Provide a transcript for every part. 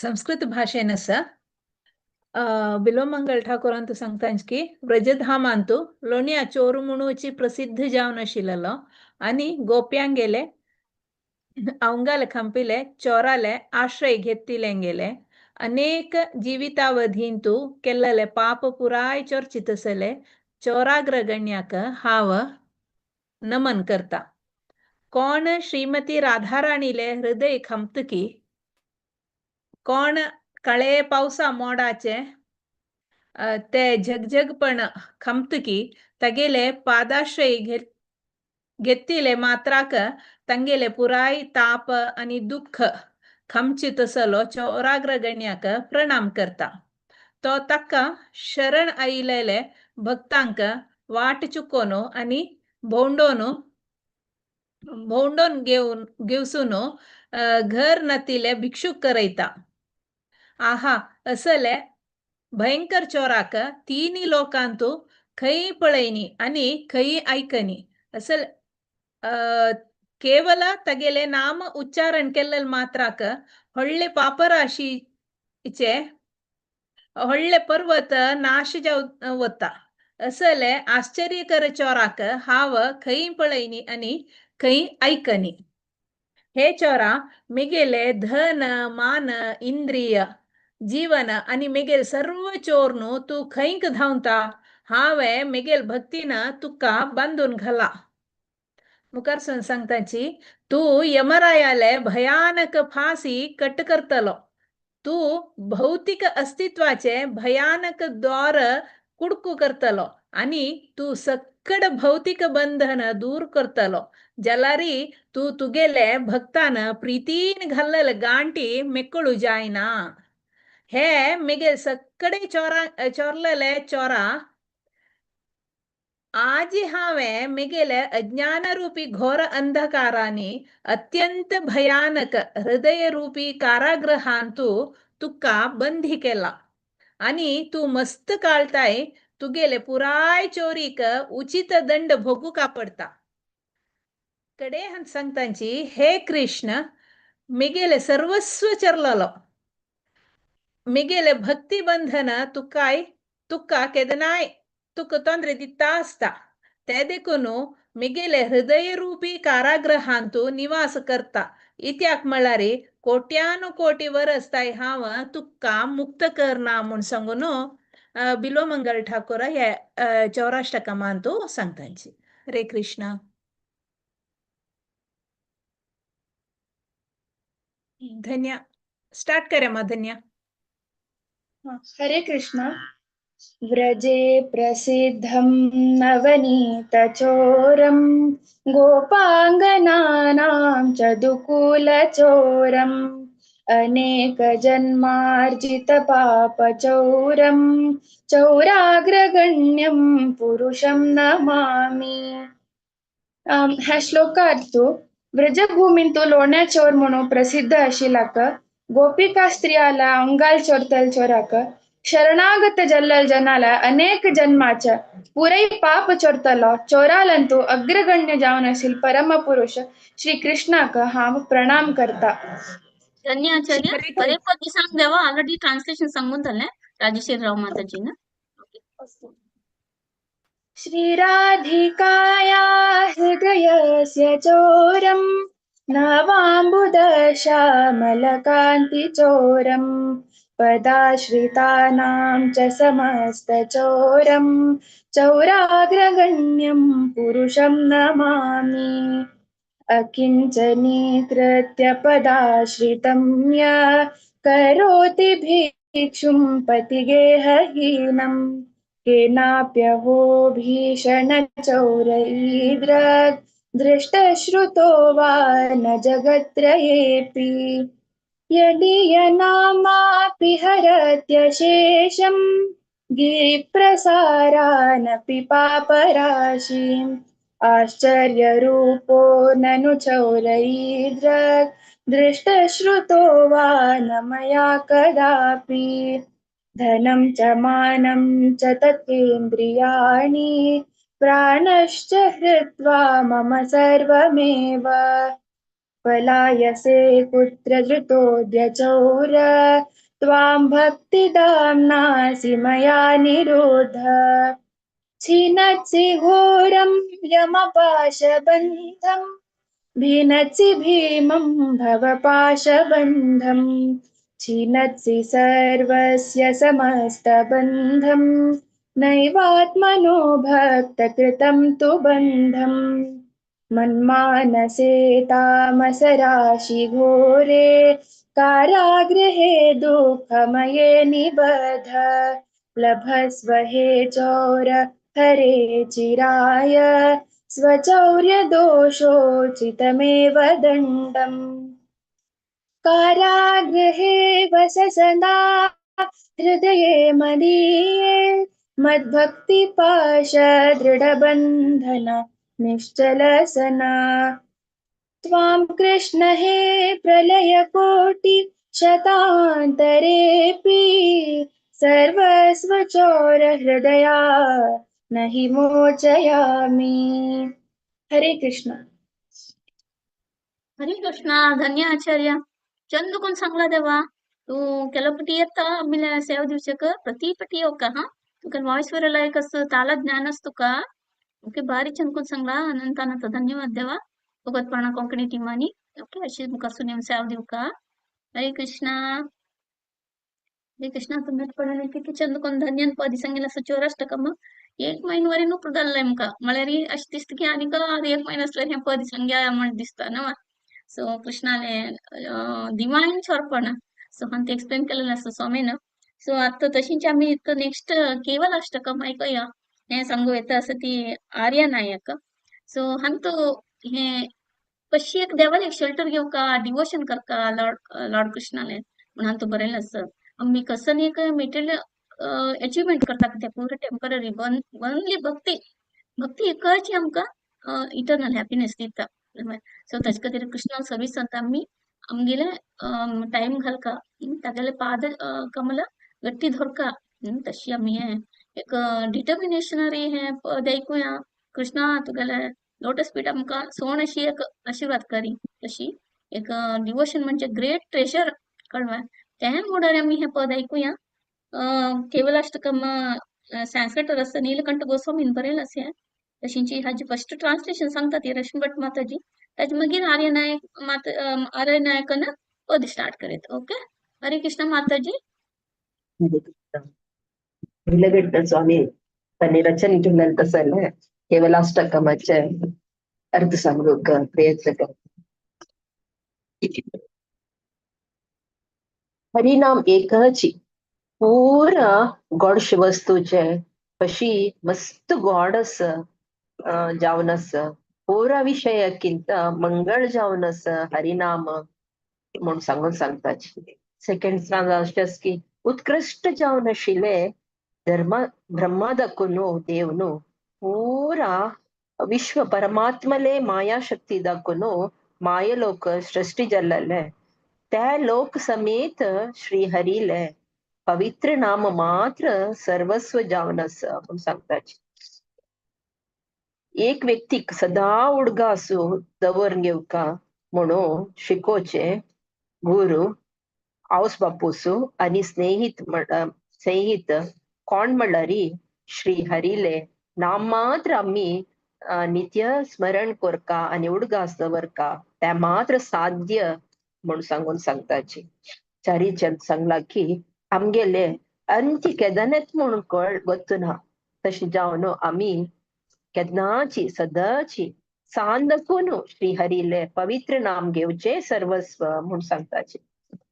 संस्कृत भाशेन आसा. बिल्वमंगल ठाकूरांतु सांगतांच की व्रजधामांतु लोणया चोर म्हणूची प्रसिद्ध जावन आशिल्लो आनी गोप्यांगेले अवंगाले खंपिले चोराले आश्रय घेतिलेंगेले अनेक जीवितावधींतु केल्लले पाप पुराय चोरचितसले चोराग्रगण्याक हांव नमन करता. कोण श्रीमती राधाराणीले हृदय खंपतकी, कोण काळे पावसा मोडाचे ते झगझगपण खंपतकी तागेले पादाश्रय घेतिले मात्राक तांगेले पुराय ताप आनी दुख्ख खमचितसलो चोराग्रगण्याक प्रणाम करता. तो ताका शरण आयिल्ले भक्तांक वाट चुकोवन आनी भोंवडोन भोंवडोन घेवन घेवसून घर नातिले भिक्षुक करयता. आहा, असले भयंकर चोराक तिनी लोकांतु खंय पळयनी आनी खंय आयकनी. असल केवल तगेले नाम उच्चारण केल्लल मात्राक ಹೊಳ್ಳೆ ಪಾಪರಾಶಿचे ಹೊಳ್ಳೆ पर्वत नाश जाव वता. असले आश्चर्यकर चोराक हांव खंय पळयनी आनी खंय आयकनी. हे चोरा, मिगेले धन मान इंद्रिय जीवन आनी मेगेल सर्व चोरनु तूं खंयक धांवता? हांवें मेगेल भक्तीन तुका बांदून घाला. मुखार सांगताची, तूं यमरायाले भयानक फांसी कट करतलो. तूं भौतिक अस्तित्वाचे भयानक द्वार कुडकू करतलो आनी तूं सक्कड भौतिक बंधन दूर करतलो. जाल्यारी तूं तुगेले भक्तान प्रितीन घाल्लेले गांठी मेकळू जायना. हे मेगेल सक्कडे चोरा चोरलेले चोरा, आजी हांवें मेगेले अज्ञानरूपी घोर अंधकारांनी अत्यंत भयानक हृदयरूपी कारागृहांतु तुका बंदी केला आनी तूं मस्त काळताय तुगेले पुराय चोरीक उचित दंड भोगूका पडता. कडे हंत सांगतांची, हे कृष्ण, मेगेले सर्वस्व चरलेलो मेगेले भक्ती बंधन तुकाय तुका केदनाय तुका तोंदरे दिता आसता. ते देखून मेगेले हृदयरूपी कारागृहांतु निवास करता. इत्याक म्हळ्यार कोट्यानुकोटी वरस ताय हांव तुका मुक्त करना म्हूण सांगून बिल्वमंगल ठाकूर हे चौराष्टकमांतु सांगतांची. हरे कृष्णा. धन्य, स्टार्ट करे मा धन्य. हरे कृष्ण. व्रजे प्रसिद्धं नवनीतचोरं गोपाङ्गनानां च दुकूलचोरम् अनेकजन्मार्जितपापचौरं चौराग्रगण्यं पुरुषं नमामि. ह्या श्लोकांतु व्रजभूमींतु लोण्या चोर म्हणून प्रसिद्ध आशिल्लाक गोपिका स्त्रियाला अंगाल चोरतल चोराक शरणागत जल्लल जनाला अनेक जन्माच्या पुरै पाप चोरतलो चोरालंतु अग्रगण्य जावन असील परमपुरुष श्री कृष्णाक हांव प्रणाम करता. धन्य आचार्य, परे पद सांग देवा. ऑलरेडी ट्रान्सलेशन सांगून जालें राजेश्वरी राव माताजीन. श्री राधिकाया हृदयस्य चोरं नवाम्बुदश्यामलकान्तिचोरं पदाश्रितानां च समस्तचोरं चौराग्रगण्यं पुरुषं नमामि. अकिञ्चनीकृत्य पदाश्रितं या करोति भिक्षुं पतिगेहहीनं केनाप्यहो भीषणचौरैद्रग् दृष्टश्रुतो वा न जगत्त्रयेऽपि. यदीयनामापि हरत्यशेषं गिरिप्रसारानपि पापराशिम् आश्चर्यरूपो ननु चौरैद्रग् दृष्टश्रुतो वा न मया कदापि. धनं च मानं च तथेन्द्रियाणि प्राणश्च हृत्वा मम सर्वमेव. पलायसे कुत्र धृतोऽद्य चौर त्वां भक्तिदां नासि मया निरुद्ध। छिनत्सि घोरं यमपाशबन्धं भिनत्सि भीमं भवपाशबन्धं छिनत्सि सर्वस्य समस्तबन्धं नैवात्मनो भक्तकृतं तु बन्धम्। मन्मानसे तामसराशि घोरे कारागृहे दुःखमये निबद्ध लभस्व हे चौर हरे चिराय स्वचौर्यदोषोचितमेव दण्डम्। कारागृहे वस सदा हृदये मदीये मद्भक्तिपाश दृढबन्धन निश्चलसना। त्वां कृष्ण हे प्रलयकोटि शतान्तरेऽपि सर्वस्वचौर हृदया नहि मोचयामि। हरे कृष्ण। हरे कृष्णा। धन्य आचार्य। चंद कोण सांगला देवा तू ಕೆಲಪಟಿ येता आम्ही सेवा दिवशक प्रति येवका हा तुका वॉइस वर लायक असं ताला ज्ञान असतो का। ओके भारी चंद कोण सांगला अनंत अनंत धन्यवाद देवा भगवतपणा कोंकणी टीमानी। ओके अशी मुखार सुनेम सेवा दिवका। हरे कृष्णा। हरे कृष्णा। तुम्ही पडले की चंद कोण धन्यन पदी सांगितलं असं चोराष्टक मग एक महिनवारी नुकतं जाल्लें आमकां म्हळ्यार अशें दिसता की आनीक एक म्हयनो आसल्यार हें पद सांग्या म्हण दिसता न्हू। सो कृष्णाले डिवायन चोरपण सो हांवें तें एक्सप्लेन केलेलें आसा स्वामीन। सो आतां तशींच आमी नेक्स्ट केवल अष्टकम आयकुया हें सांगू येता आसा ती आर्य नायक। सो हांतू हें कशी एक देवालें एक शेल्टर घेवका डिवोशन करका लॉर्ड लॉर्ड कृष्णालें म्हण हांतू बरयलें आसा। आमी कसन एक मेटेरियल अचिवमेंट करता कित्याक पुरो टेम्पररी वनली भक्ती भक्ती एकची आमकां इटर्नल हॅपिनेस दिता। सो ताजे खातीर कृष्णा सर्वीस सांगता आमी आमगेले टायम घालका तागेले पाद कमला गट्टी धरका तशी आमी हें एक डिटर्मिनेशनरी हें पद आयकुया। कृष्णा तुगेले लोटस पीठ आमकां सोण अशी एक आशिर्वाद करी तशी एक डिवोशन म्हणजे ग्रेट ट्रेजर कळ्ळें तें म्हणल्यार आमी हें पद आयकुया। केवलाष्टकम संस्कृत आसा नीलकंठ गोस्वामीन बरयलां आसा हें तशींची हाजी फर्स्ट ट्रान्सलेशन सांगता ती रश्मी भट माताजी ताजे मागीर आर्य नायक माता आर्य नायकान पद स्टार्ट करीत। ओके हरे कृष्ण माताजी। हरे कृष्ण। नीलकंठ स्वामी त्यांनी रचन केलेलं तसं ना केवलाष्टकमाचे अर्थ सांगूक प्रयत्न कर। हरिनाम एकची पूरा गोडश वस्तूचे कशी मस्त गोड आसा जावन आसा पुरा विशयाकिंत मंगळ जावन आसा हरिनाम म्हूण सांगून सांगताची। सेकंड स्टांजा की उत्कृष्ट जावन आशिल्ले धर्म ब्रह्मा दाखोवन देवनु पूरा विश्व परमात्मले माया शक्ती दाखोवन मायलोक सृष्टी जाल्ले त्या लोक समेत श्री हरिले पवित्र नाम मात्र सर्वस्व जावन आसा म्हूण सांगताची। एक व्यक्तीक सदा उडगा आसूं दवर घेवका म्हणून शिकोवचें गुरु आवस बापूसू आनी स्नेहित स्नेहित कोण म्हणल्यार श्री हरिले नाम मात्र आमी नित्य स्मरण करका आनी उडगास दवरका त्या मात्र साध्य म्हूण सांगून सांगताची। चारीचंद सांगला की आमगेले अंती केदनेच म्हूण कळ गोत्तुना तशें जावन आमी केन्नाची सदांची सांदकून श्री हरिले पवित्र नाम घेवचें सर्वस्व म्हूण सांगताची।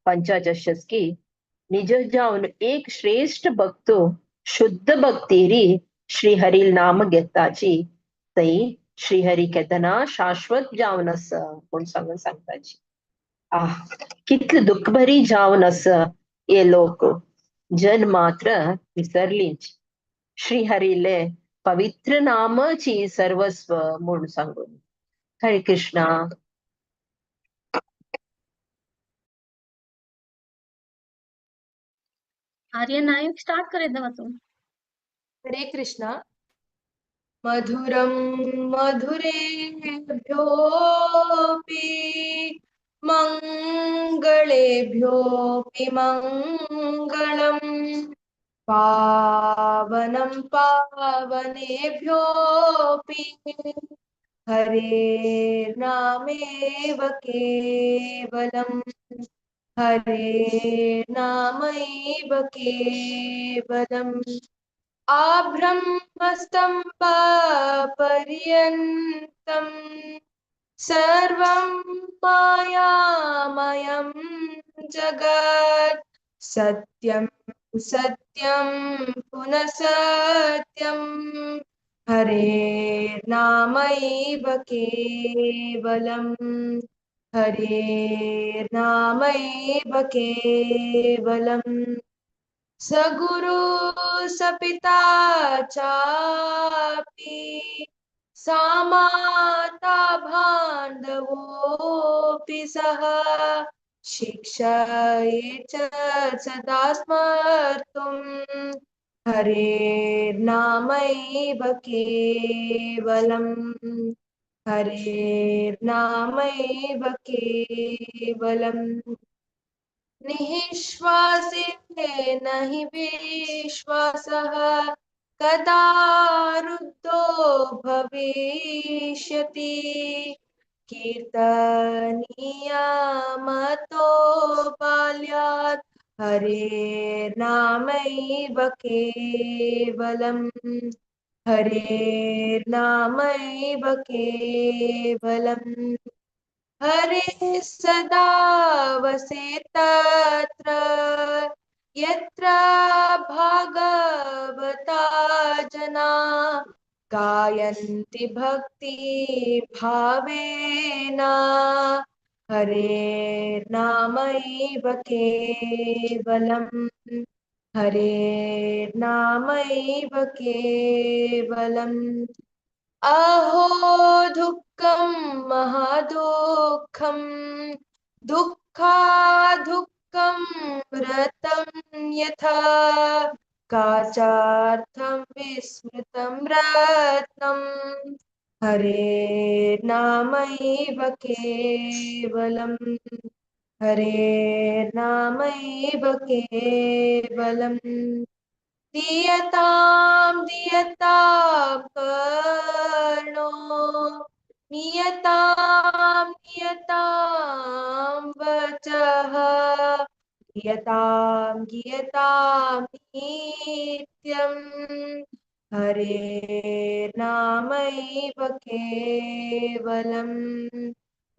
पंचाचशस की निज जावन एक श्रेष्ठ भक्त शुद्ध भक्तीरी श्री हरिल नाम घेताची थंय श्री हरी केतना शाश्वत जावन आसा म्हूण सांगून सांगताची। आह कितले दुःखभरी जावन आसा हे लोक जन मात्र विसरलीच श्री हरिले पवित्र नामची सर्वस्व म्हूण सांगून। हरे कृष्णा। आर्य नायक स्टार्ट करे देवा तू। हरे कृष्णा। मधुरं मधुरेभ्योऽपि मङ्गलेभ्योऽपि मङ्गलम् पावनं पावनेभ्योऽपि हरेर्नामेव केवलम् हरेर्नामैव केवलम्। आब्रह्मस्तम्भपर्यन्तं सर्वं मायामयं जगत् सत्यं सत्यं पुनः सत्यं हरेर्नामैव केवलम् हरेर्नामैव केवलम्। सगुरु सपिता चापि सामाता बान्धवोऽपि सः शिक्षये च सदा स्मर्तुं हरेर्नामैव केवलम् हरेर्नामैव केवलम्। निःश्वासे नहि विश्वासः कदा रुद्धो भविष्यति कीर्तनीयमतो बाल्यात् हरेर्नामैव केवलम् हरेर्नामैव केवलम्। हरे सदा वसे तत्र यत्र भागवता जना गायन्ति भक्ति भावेन हरेर्नामैव केवलम् हरेर्नामैव केवलम्। अहो दुःखं महादुःखं दुःखादुःखं रतं यथा काचार्थं विस्मृतं रत्नं हरेर्नामैव केवलम् हरेर्नामैव केवलम्। दीयतां दीयतां कर्णो नियतां नियतां वचः गीयतां गीयतां नित्यं हरेर्नामैव केवलम्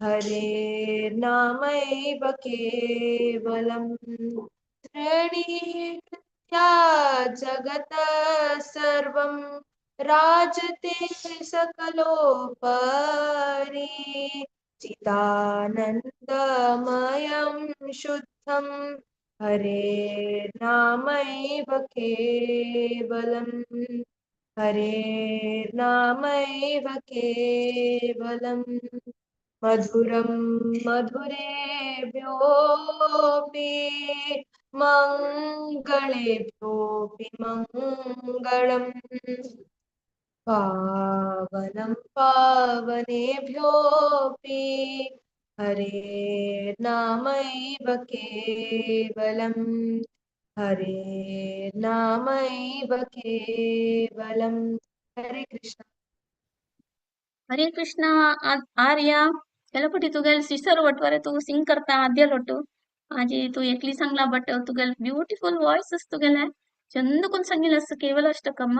हरेर्नामैव केवलम्। त्रणीकृत्या जगतः सर्वं राजते सकलोपरि चिदानन्दमयं शुद्धं हरेर्नामैव केवलम् हरेर्नामैव केवलम्। मधुरं मधुरेभ्योऽपि मङ्गलेभ्योऽपि मङ्गलम् पावनं पावनेभ्योऽपि हरेर्नामैव केवलम् हरेर्नामैव केवलम्। हरे कृष्ण। हरे कृष्ण आर्या केलो तुगेल सिस्टर वटवारे तू सिंग करता आद्य लोटू आजी तू एकली सांगला बट तुगेल ब्युटिफुल वॉइस तुगेले चंद कोण सांगितलं असं केवल अष्टकम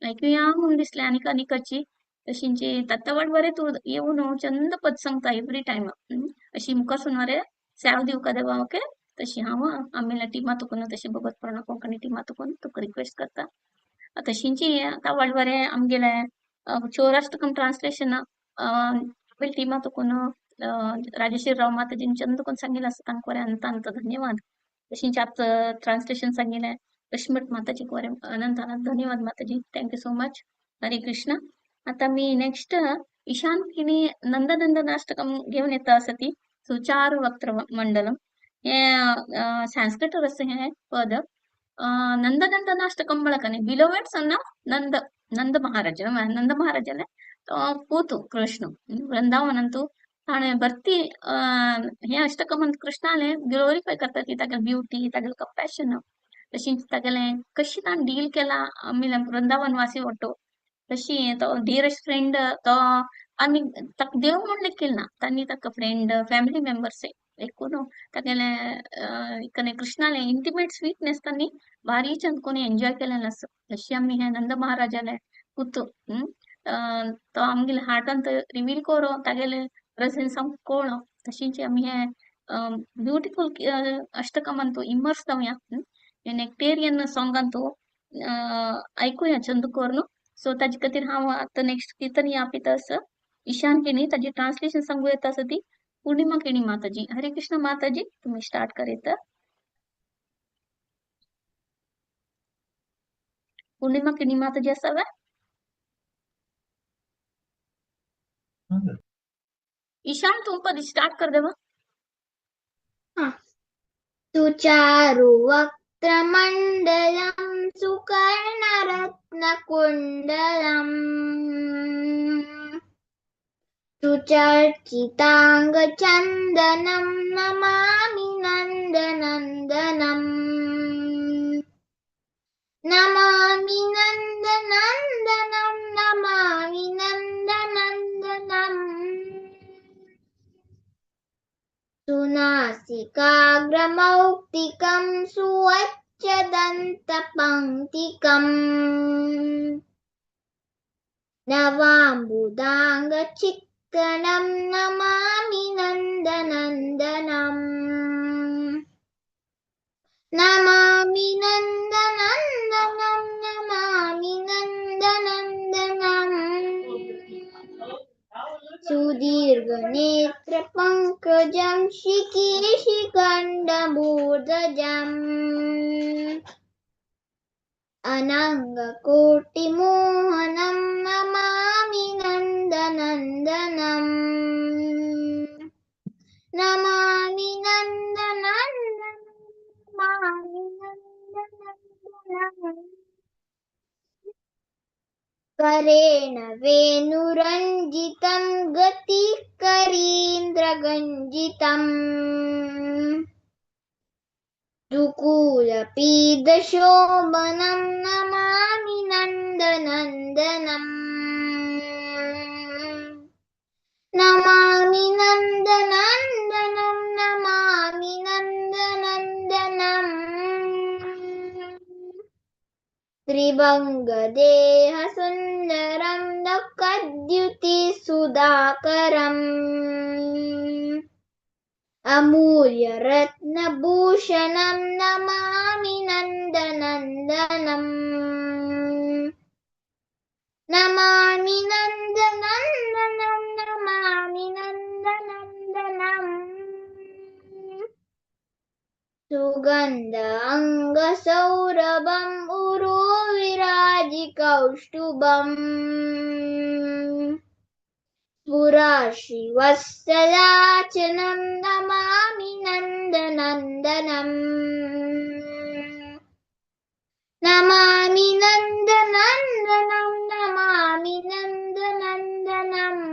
ऐकूया म्हणून दिसले आणि अनिकाची तशींची तत्तवाट बरे तू येऊन चंद पद सांगता एव्हरी टाइम अशी मुखार सुनवारे सेव दिवका देवा ओके तशी हांव आमी टिमा तुकून तशी भगवत प्रणा कोंकणी टिमा तुकून तुका रिक्वेस्ट करता. तशींची आतां वाडवारे आमगेले चोराष्टकम ट्रान्सलेशन आमी टिमा तुकून राजेश्वरी राव माताजीन चंद कोण सांगितलं असं तांकां अनंत अनंत धन्यवाद. तशींचे आतां ट्रान्सलेशन सांगितलें लक्ष्मण माताजी वरे अनंत अनंत धन्यवाद माताजी. Thank you so much. Hare Krishna. आता मी नेक्स्ट ईशान किणी नंदनंदनाष्टकम घेऊन येता आसा ती सुचार वक्त्र मंडलम हे संस्कृत आसा हे पद. नंदनंदनाष्टकम म्हळ्यार न्ही beloved sun of Nanda Nanda Maharaj Nanda महाराजाले तो पूत कृष्ण वृंदावनांतु ताणें भरती हें अष्टकमंत कृष्णाले ग्लोरिफाय करता की तागेली ब्युटी, तागेलें कंपॅशन, तशीच तागेलें कशी ताणें डील केला आमी वृंदावन वासी ಒಟ್ಟು तशी तो डियरेस्ट फ्रेंड तो आनी ताका देव म्हूण लेगीत ना, तांणी ताका फ्रेंड फॅमिली मेंबर्स एकूण तागेलें इकने कृष्णाले इंटिमेट स्वीटनेस तांणी भारी चंद कोणी एन्जॉय केलेलें आसा. तशी आमी हे नंद महाराजाले पुत तो आमगेले हार्टांत रिवील करो, तागेले प्रेझेन्स आमकां कळो. तशीच आमी हे ब्युटिफूल अष्टकमांतु इमर्स जावया, नेक्टेरियन सॉंगांतु आयकुया चंद करून. सो ताजे खातीर हांव आतां नेक्स्ट कीर्तन आपयता आसा ईशान केणी, ताजी ट्रान्सलेशन सांगू येता आसा ती पूर्णिमा केणी माताजी. हरे कृष्ण माताजी, तुमी स्टार्ट करयता. पूर्णिमा केणी माताजी आसा वे? ईशान तूं पद स्टार्ट कर देवा. सुचारुवक्त्रमण्डलं सुकर्णरत्नकुण्डलम् सुचर्चिताङ्गचन्दनं नमामि नन्दनन्दनम् नमामि नन्दनन्दनं नमामि नन्दनन्दनम् सुनासिकाग्रमौक्तिकं सुवच्चदन्तपङ्क्तिकम् नवाम्बुदाङ्गचिक्कणं नमामि नन्दनन्दनम् नमामि नन्दनन्दनं नमामि नन्दनन्दनम् सुदीर्घनेत्रपङ्कजं शिकेशिकण्डमूर्धजम् अनङ्गकोटिमोहनं नमामि नन्दनन्दनम् नमामि नन्दनन्दनं नमामि नन्दनन्दनम् करेण वेणुरञ्जितं गतिकरीन्द्रगञ्जितम् दुकूलपीदशोभनं नमामि नन्दनन्दनम् नमामि नन्दनन्दनं नमामि नन्दनन्दनम् त्रिभङ्गदेहसुन्दरं नखद्युतिसुधाकरम् अमूल्यरत्नभूषणं नमामि नन्दनन्दनम् नमामि नन्दनन्दनं नमामि नन्दनन्दनम् सुगन्ध अङ्गसौरभम् उरुविराजिकौष्टुभम् पुराश्रीवत्सलाचनं नमामि नन्दनन्दनम् नमामि नन्दनन्दनं नमामि नन्दनन्दनम्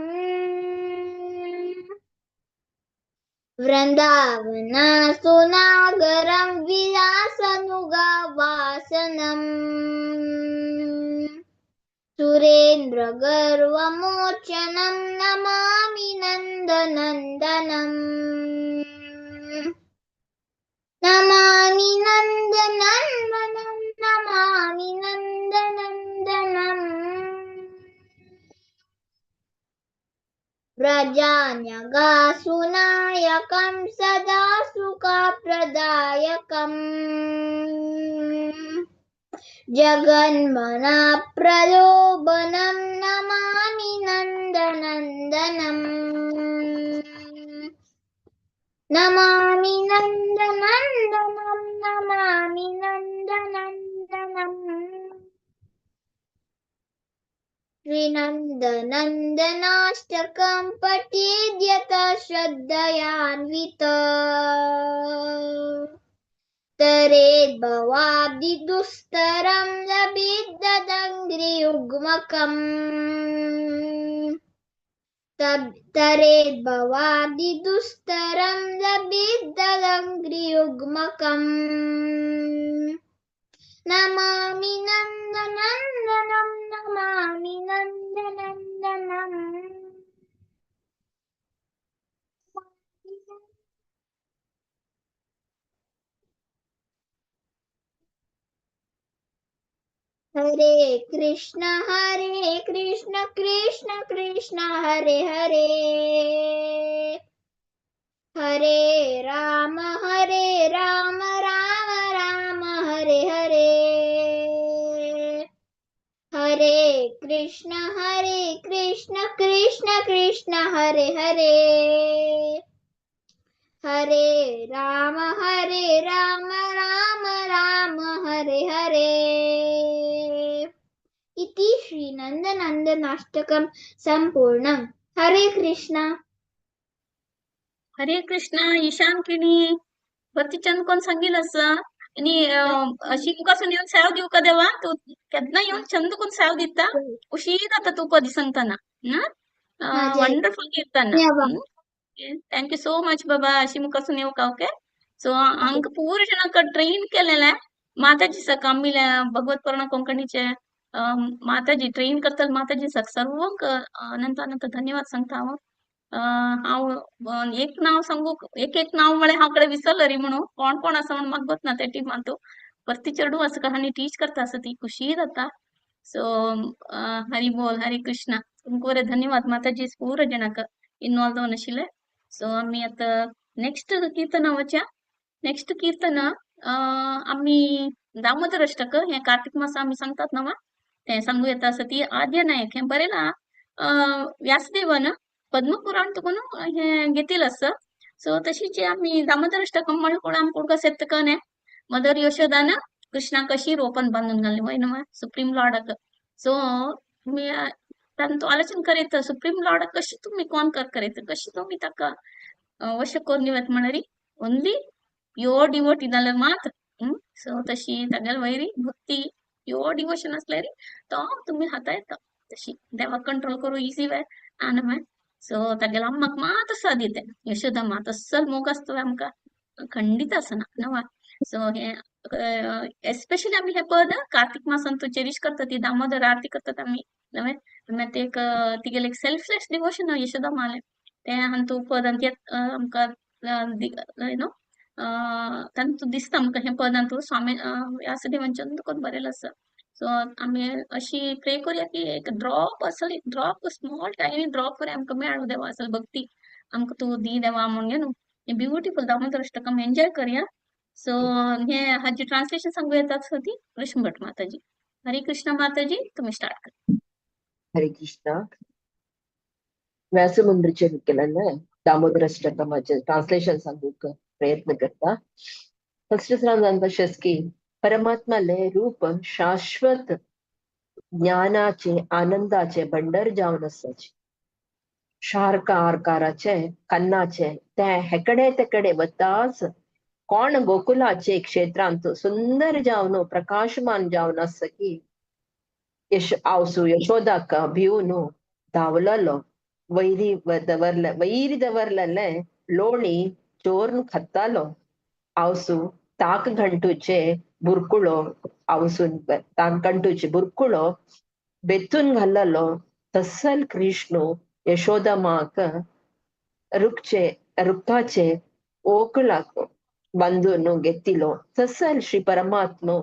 वृन्दावनासुनागरं विलासनुगावासनम् सुरेन्द्रगर्वमोचनं नमामि नन्दनन्दनम् नमामि नन्दनन्दनं नमामि नन्दनन्दनम् व्रजान्यगासुनायकं सदा सुखप्रदायकम् जगन्मनप्रलोभनं नमामि नन्दनन्दनम् नमामि नन्दनन्दनं नमामि नन्दनन्दनम् श्रीनन्दनन्दनाष्टकं पठेद्यत श्रद्धयान्वित। तरेद्भवाब्धिदुस्तरं लभिद्ददङ्घ्रियुग्मकम्। तरेद्भवाब्धिदुस्तरं लभिद्ददङ्घ्रियुग्मकम्। नमामि नन्दनन्दनं नमामि नन्दनन्दनम्। हरे कृष्ण कृष्ण कृष्ण हरे हरे, हरे राम राम राम हरे हरे। हरे कृष्ण कृष्ण कृष्ण हरे हरे, हरे राम राम राम हरे हरे। इति श्री नंदनंदनाष्टकं संपूर्णं। हरे कृष्ण। हरे कृष्ण. ईशान किणी बत्ती चंद कोण सांगील असं आणि अशी मुखासून येऊन साव दिवका का देवा तू केन्ना येऊन चंद कोण साव दिता उशीर जाता तू पदी सांगताना ना. हा, जय. वंडरफुल कीर्तन. Thank you so much बाबा. अशी मुखासून येऊ का. ओके सो आमकां पूर्ण जणांक ट्रेन केलेले माताजी सक आमी भगवत पुराण कोंकणीचे माताजी ट्रेन करतले माताजी सक सर्वांक अनंत अनंत धन्यवाद सांगता हांव. हांव एक नांव सांगू एक एक नांव म्हळ्यार हांव कडेन विसरलो री म्हणून कोण कोण आसा म्हणून म्हाका गोत ना त्या टिमान तूं परती चेडूं आसा कहानी टीच करता आसा ती खुशी जाता. सो हरी बोल हरे कृष्णा. तुमकां बरें धन्यवाद माताजी पूर्ण जणांक इन्वॉल्व जावन आशिल्ले. सो आमी आतां नेक्स्ट कीर्तन वचया. नेक्स्ट कीर्तन आमी दामोदर अष्टक हें कार्तिक मास आमी सांगतात न्हू तें सांगू येता आसा ती आद्य नायक हें बरयलां व्यासदेवान पद्मपुराण तुकून हें घेतील आसा. सो तशीच आमी दामोदर अष्टक म्हणून कोण आमकां उडगास येता का मदर यशोदान कृष्णाक कशी रोपण बांदून घाल्लें वय न्हू सुप्रीम लॉर्डाक. सो तुमी तांचो आलोचन करीत सुप्रीम लॉर्डाक कशी तुमी कॉन्कर करीत कशी तुमी ताका वश करून दिवत म्हणरी ओन्ली प्योर डिवोटी जाल्यार मात. सो तशी तागेले वयरी भक्ती प्योर डिवोशन आसल्यार तो तुमी हाता येता तशी देवाक कंट्रोल करूं इजी वे ना न्हू. सो तागेले अम्माक मात आसा दिते यशोदा मात अस्सल मोग आसता आमकां खंडीत आसना न्हू. सो हें एस्पेशली आमी हें पद कार्तिक मासान तूं चेरीश करता ती दामोदर आरती करतात आमी नवें मागीर ते एक तिगेलें एक सेल्फलेस डिवोशन यशोदा मालें तें हांतू पदांत आमकां you know तांतू दिसता आमकां हें पदांतू स्वामी व्यासदेवांचें कोण बरयलें आसा. सो आमी अशी प्रे करुया की एक ड्रॉप असल एक ड्रॉप स्मॉल टायनी ड्रॉप बरें आमकां मेळूं देवा असल भक्ती आमकां तूं दी देवा म्हणून न्हू. हें ब्युटिफूल दामोदर अष्टक आमी एन्जॉय करया. सो हे हाजी ट्रान्सलेशन सांगू येता आसा ती कृष्ण भट माताजी. हरे कृष्ण माताजी तुम्ही स्टार्ट करा. हरे कृष्णा. व्यासमुंद्रीचे केलेलं दामोदर अष्टकमाचे ट्रान्सलेशन सांगूक प्रयत्न करता. फर्स्ट सांगता की परमात्माले रूप शाश्वत ज्ञानाचे आनंदाचे भंडर जावन आसाचे. सारका आकाराचे कन्नाचे ते हेकडे तेकडे वताच कोण गोकुलाचे क्षेत्रांत सुंदर जावन प्रकाशमान जावन आसा की यश आवसू यशोदाक भिवन धांवलेलो वैरी दवरले वैरी दवरलेले लोणी चोरून खातालो. आवसू ताक घंटूचे बुरकुळो आवसून ताक घंटूचे बुरकुळो बेतून घाललो तसल कृष्ण यशोदा माक रुकचे रुखाचे ओकळाक बांदून घेतिलो तसल श्री परमात्म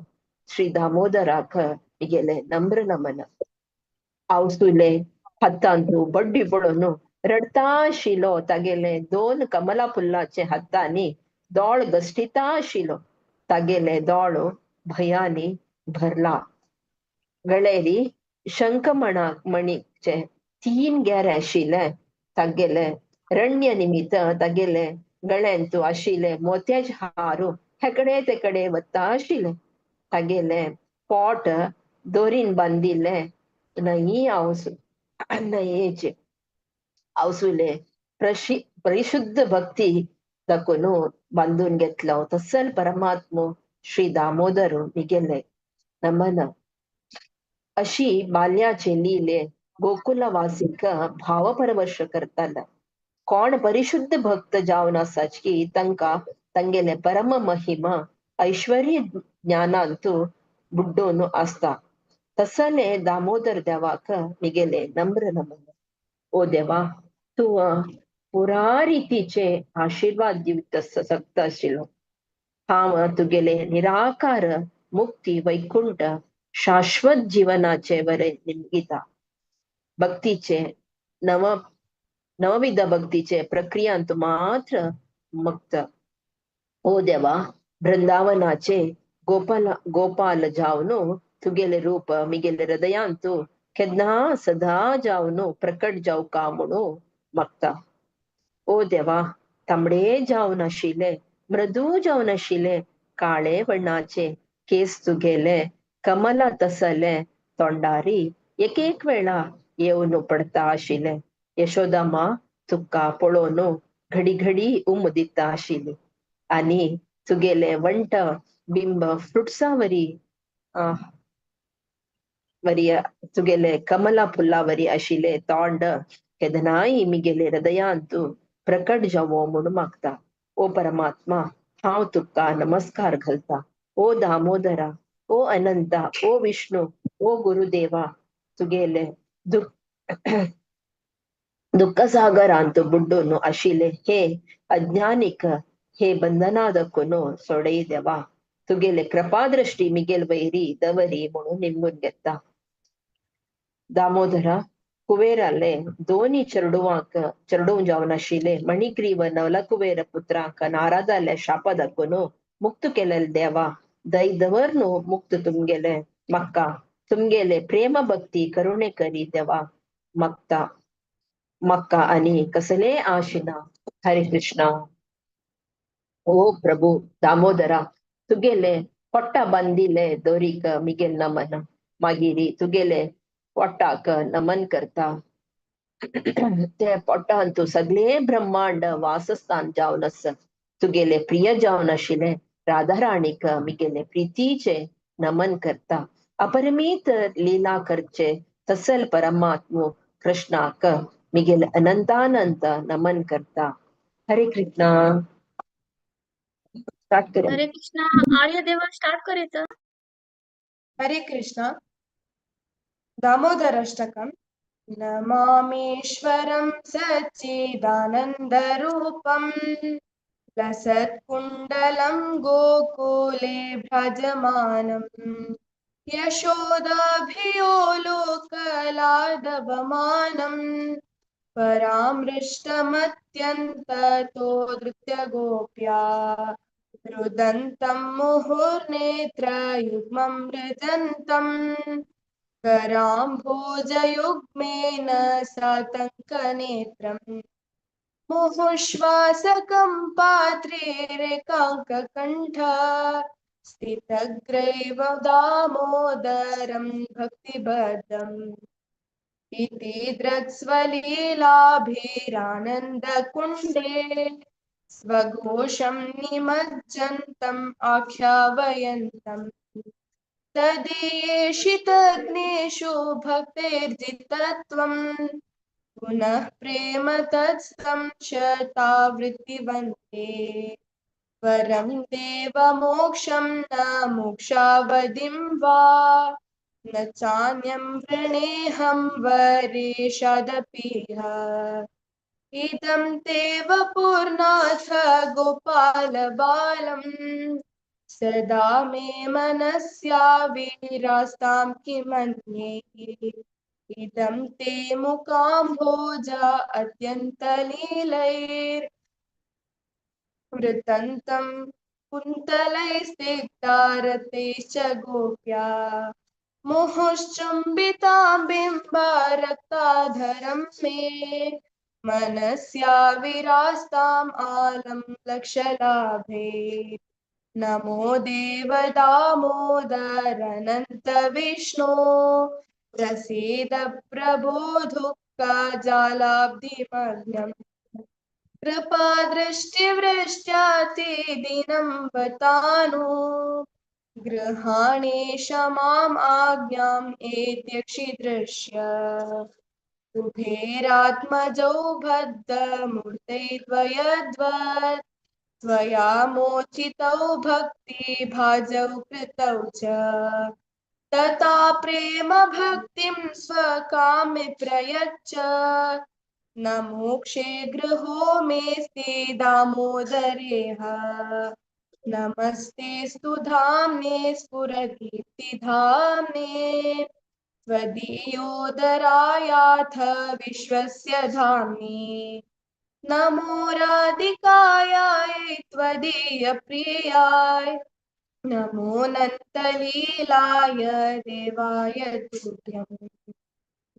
श्री दामोदराक गेले नम्र नमन. आवसुले हातांतू बड्डी पडून रडता आशिल्लो तागेले दोन कमला फुल्लाचे हातांनी दोळ गस्टिता आशिल्लो तागेले दोळ भयानी भरला. गळेरी शंखमणा मणीचे तीन गेरे आशिल्ले तागेले रण्य निमित्त तागेले गळ्यांतू आशिल्ले मोत्याचे हारू हेकडे तेकडे वता आशिल्ले तागेले पोट दोरीन बांदिल्ले न्हंयी आवसू न्हंयेचे आवसुले परिशुद्ध भक्ती दाखोवन बांदून घेतलो तसल परमात्म श्री दामोदर मिगेले नमन. अशी बाल्याचे लीले गोकुलवासीक भावपरवश करताला. कोण परिशुद्ध भक्त जावन आसाच की तांकां तांगेले परम महिमा ऐश्वर्य ज्ञानांतु बुड्डोन आसता. तसले दामोदर देवाक मिगेले नम्र नमन. ओ देवा, तूं पुरा रितीचे आशीर्वाद दिवत शकता आशिल्लो. हांव तुगेले निराकार मुक्ती वैकुंठ शाश्वत जीवनाचे वरे निमगिता. भक्तीचे नवविध भक्तीचे प्रक्रियांत मात्र मुक्त. ओ देवा, वृंदावनाचे गोपाल गोपाल जावनु तुगेले रूप मिगेले हृदयांतु केन्ना सदा जावनु प्रकट जावका म्हणू मागता. ओ देवा, तांबडे जावन आशिल्ले, मृदू जावन आशिल्ले, काळे वर्णाचे केस तुगेले कमला तसले तोंडारी एक एक वेळा येवन पडता आशिल्ले. यशोदा माँ तुका पळोवन घडी घडी उम दिता आशिल्ली आनी तुगेले वंट बिंब फ्रुट्सा वरी वरी तुगेले कमला फुला वरी आशिल्ले तोंड केदनाय मिगेले हृदयांतु प्रकट जावो म्हूण मागता. ओ परमात्मा, हांव तुका नमस्कार घालता. ओ दामोदरा, ओ अनंता, ओ विष्णु, ओ गुरुदेवा, तुगेले दुःखसागरांत बुड्डून आशिल्ले हे अज्ञानिक हे बंधनादकून सोडय देवा. तुगेले कृपादृष्टी मिगेल वैरी दवरी म्हणून निमगून घेता. दामोदरा, कुबेराले दोनी चेडवांक चेडूं जावन आशिल्ले मणिग्रीव नवलकुबेर पुत्रांक नाराजाले शाप दाखोवन मुक्त केलेले देवा, दय दवर्नु मुक्त तुमगेले मक्का तुमगेले प्रेम भक्ती करुणे करी देवा मक्ता मक्का आनी कसले आशिना. हरे कृष्णा. ओ प्रभु दामोदरा, तुगेले पोट्टा बांदिले दोरीक मिगेल नमन. मागीर तुगेले पोट्टाक नमन करता. ते पोट्टांतु सगळे ब्रह्मांड वासस्थान जावन आसा. तुगेले प्रिय जावन आशिल्ले राधाराणीक मिगेले प्रीतीचे नमन करता. अपरिमित लीला करचे तसल परमात्मो कृष्णाक मिगेले अनंतानंत नमन करता. हरे कृष्णा. स्टार्ट करें. हरे कृष्णा. आर्य देवा स्टार्ट करीत. हरे कृष्णा. दामोदराष्टकम्. नमामीश्वरं सच्चिदानन्दरूपं लसत्कुण्डलं गोकुले भ्रजमानं यशोदाभियो लोकलादवमानं परामृष्टमत्यन्ततो धृत्यगोप्या रुदन्तं मुहुर्नेत्रयुग्मं मृदन्तं कराम्भोजयुग्मेन सातङ्कनेत्रम् मुहुश्वासकं पात्रेरेकाङ्ककण्ठ स्थितग्रैव दामोदरं भक्तिबद्धम् इति द्रक्स्वलीलाभिरानन्दकुण्डे स्वघोषं निमज्जन्तम् आख्यावयन्तम् तदीयेषितज्ञेषु भक्तेर्जितत्वं पुनः प्रेम तत्सं शतावृत्तिवन्ते परं देवमोक्षं न मोक्षावधिं वा न चान्यं वृणेऽहं वरेशादपीह. इदं ते वपुर्नाथ गोपालबालं सदा मे मनस्याविरास्तां किमन्ये. इदं ते मुकाम्भोज अत्यन्तलीलैर्वृतन्तं कुन्तलैस्तिक्तारतैश्च गोप्या मुहुश्चुम्बितां बिम्बारक्ताधरं मे मनस्याविरास्ताम् आलं लक्षलाभे. नमो देव दामोदरनन्त विष्णो प्रसीद प्रभो दुःखजालाब्धिमग्नम्. कृपादृष्टिवृष्ट्या ते दिनं बतानु गृहाणेश माम् आज्ञाम् एत्यक्षिदृश्य कुबेरात्मजौ भद्रमूर्तै द्वयद्वत् त्वया मोचितौ भक्तिभाजौ कृतौ च तथा प्रेम भक्तिं स्वकामि प्रयच्छ न मोक्षे गृहो मेऽस्ति दामोदरेह। नमस्तेऽस्तु धाम्ने स्फुरकीर्तिधाम्ने त्वदीयोदरायाथ विश्वस्य धाम्नि। नमो राधिकायै त्वदीयप्रियाय नमो नन्तलीलाय देवाय तुभ्यम्।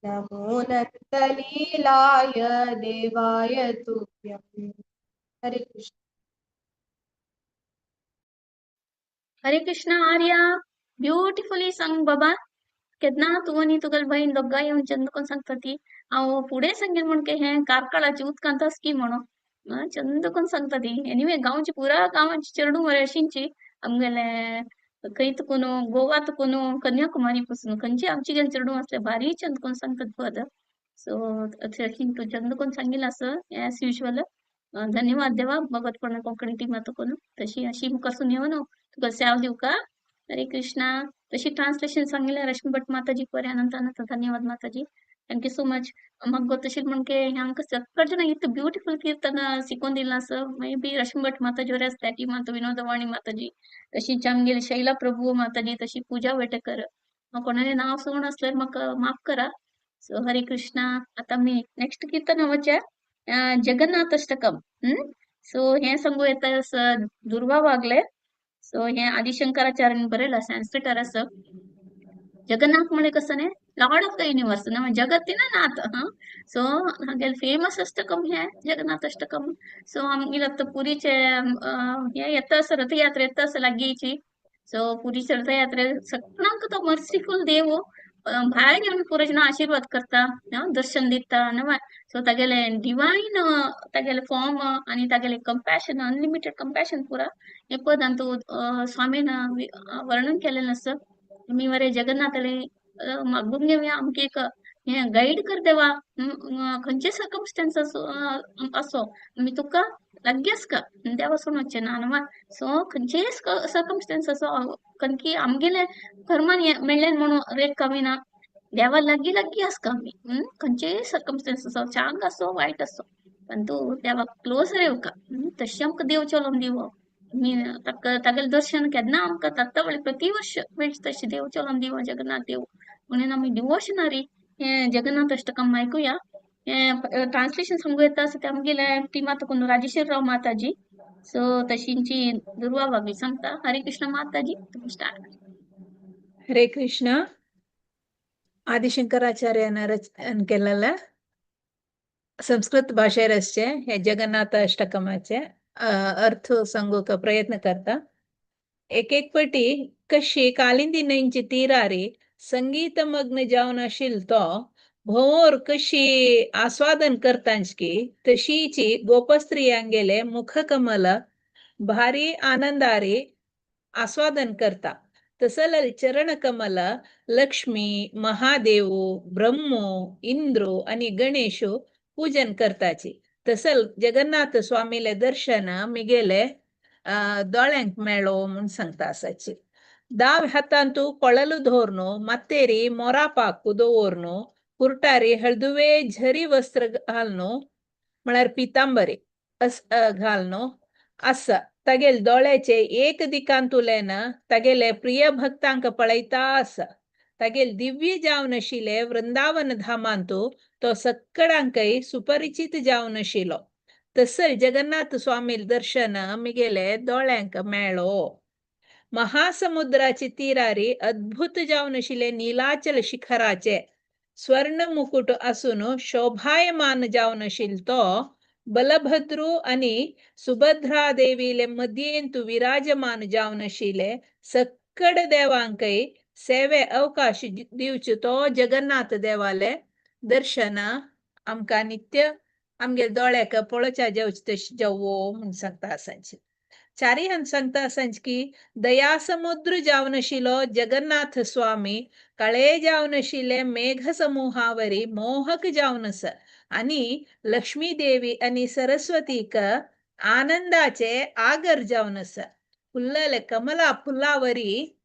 नमो नन्तलीलाय देवाय तुभ्यम्। हरे कृष्ण। हरे कृष्ण आर्या, ब्युटिफुली सांग बाबा. केन्ना तूं आनी तुगेले बहीण दोगांय येवन चंद कोन्न सांगता ती. हांव फुडें सांगीन म्हण के हें कार्कळाची उदकांत की म्हणून चंद कोन्न सांगता ती. एनिवे गांवची पुरा गांवाची चेडूं मरे अशींची आमगेले खंय तुकून गोवा तुकून कन्याकुमारी पासून खंयची आमची गेले चेडूं आसले भारी चंद कोन्न सांगतात पद. सो अशी तूं चंद कोन्न सांगिल्लें आसा एज युजल. धन्यवाद देवा भगवतपण कोंकणी टिमा तुकून तशी अशी मुखार येवन तुका सेव दिवका. हरे कृष्णा. तशी ट्रान्सलेशन सांगिल्लें रश्मी भट माताजी बरें अनंत अनंत धन्यवाद माताजी. Thank you so much. म्हाका गोतशील म्हण के हांकां सगळ्या इतलें ब्युटिफूल कीर्तन शिकोवन दिलां आसा. मे बी रश्मी भट माताजी बरें आसता ती माता विनोदवाणी माताजी तशीच आमगेली शैला प्रभू माताजी तशी पूजा वेटेकर. म्हाका कोणालें नांव सोडून आसल्यार म्हाका माफ करा. सो हरे कृष्णा. आतां आमी नेक्स्ट कीर्तन वचया जगन्नाथ अष्टकम. सो हें सांगू येता दुर्वा वागले. सो हें आदिशंकराचार्यान बरयलां संस्कृतार आसा. जगन्नाथ म्हळ्यार कसो न्ही लॉर्ड ऑफ the universe जगत्तीन नाथ. हा सो हागेले फेमस अष्टकम हें जगन्नाथ अष्टकम. सो आमगेले आतां पुरीचे हें येता आसा रथयात्रा येता आसा लागींची. सो पुरीचे रथयात्रे सगळ्यांक तो मर्सीफूल देव भायर येवन पुरो आशीर्वाद करता, दर्शन दिता न्हय. सो तागेले डिवायन तागेले फॉर्म आनी तागेले कंपॅशन अनलिमिटेड कंपॅशन पुरा हे पदांत स्वामीन वर्णन केलेलें आसा. आमी मरे जगन्नाथाले मागून घेवया आमकां एक हें गायड कर देवा. खंयचे सर्कमस्टन्स असो आमी तुका लागीं आसका देवा सोडून वचचें ना न्हय. सो खंयचेय सर्कमस्टन्स असो कणकी आमगेले कर्मान मेळ्ळें म्हणून रेख काविना देवा लागीं लागीं आसका आमी. खंयचेय सर्कमस्टन्स असो चांग असो वायट असो पण तूं देवाक क्लोज रेवका. तशें आमकां देव चलोवन दिवो. आमी ताका तागेलें दर्शन केन्ना आमकां जाता वळी प्रति वर्ष मेळचें तशें देव चलोवन दिवो जगन्नाथ देव म्हणून आमी डिवोशनरी हें जगन्नाथ अष्टकम आयकुया. हें ट्रान्सलेशन सांगू येता आसा तें आमगेले टिमा तुकून राजेश्वर राव माताजी. सो तशींची दुर्वा वागली सांगता. हरे कृष्ण माताजी, तुमी स्टार्ट. हरे कृष्ण. आदिशंकराचार्यान रचन केलेलें संस्कृत भाशेर आसचें हे जगन्नाथ अष्टकमाचे अर्थ सांगूंक प्रयत्न करता. एक एक पटी कशी कालिंदी न्हंयची तिरारी संगीतमग्न जावन आशिल्लो तो भोंवर कशी आस्वादन करतांचकी तशीची गोपस्त्रियांगेले मुखकमल भारी आनंदारी आस्वादन करता. तसल चरणकमल लक्ष्मी महादेव ब्रह्मो इंद्र आणि गणेश पूजन करताची. तसल जगन्नाथ स्वामीले दर्शन मिगेले दोळ्यांक मेळो म्हूण सांगता आसाची. दाव हातांतु ಕೊಳಲು धोरनु मत्तेरी मोरापाकु दवरनु कुर्टारी हळदुवे झरी वस्त्र घालनु म्हळ्यार पितांबरी अस घालनु आसा. तागेले दोळ्याचे एक दिकांतुल्यान तागेले प्रिय भक्तांक पळयता आसा. तागेले दिव्य जावन आशिल्ले वृंदावन धामांतु तो सक्कडांकय सुपरिचित जावन आशिल्लो. तसल जगन्नाथ स्वामील दर्शन मिगेले दोळ्यांक मेळो. महासमुद्राची तिरारी अद्भुत जावन आशिल्ले नीलाचल शिखराचे स्वर्ण मुकुट आसून शोभायमान जावन आशिल्लो तो बलभद्रू आनी सुभद्रा देवीले मध्येंतु विराजमान जावन आशिल्ले सक्कड देवांकय सेवे अवकाश दिवचो तो जगन्नाथ देवाले दर्शन आमकां नित्य आमगे दोळ्याक पळोवच्या जेवचे तशें जेवो म्हूण सांगता आसांची. चारी हन सांगता आसांची की दयासमुद्र जावनशिलो जगन्नाथ स्वामी काळे जावनशिले मेघ समूहावरी मोहक जावन आसा आणि लक्ष्मी देवी आणि सरस्वतीक आनंदाचे आगर जावन आसा. फुल्लले कमला फुलावरी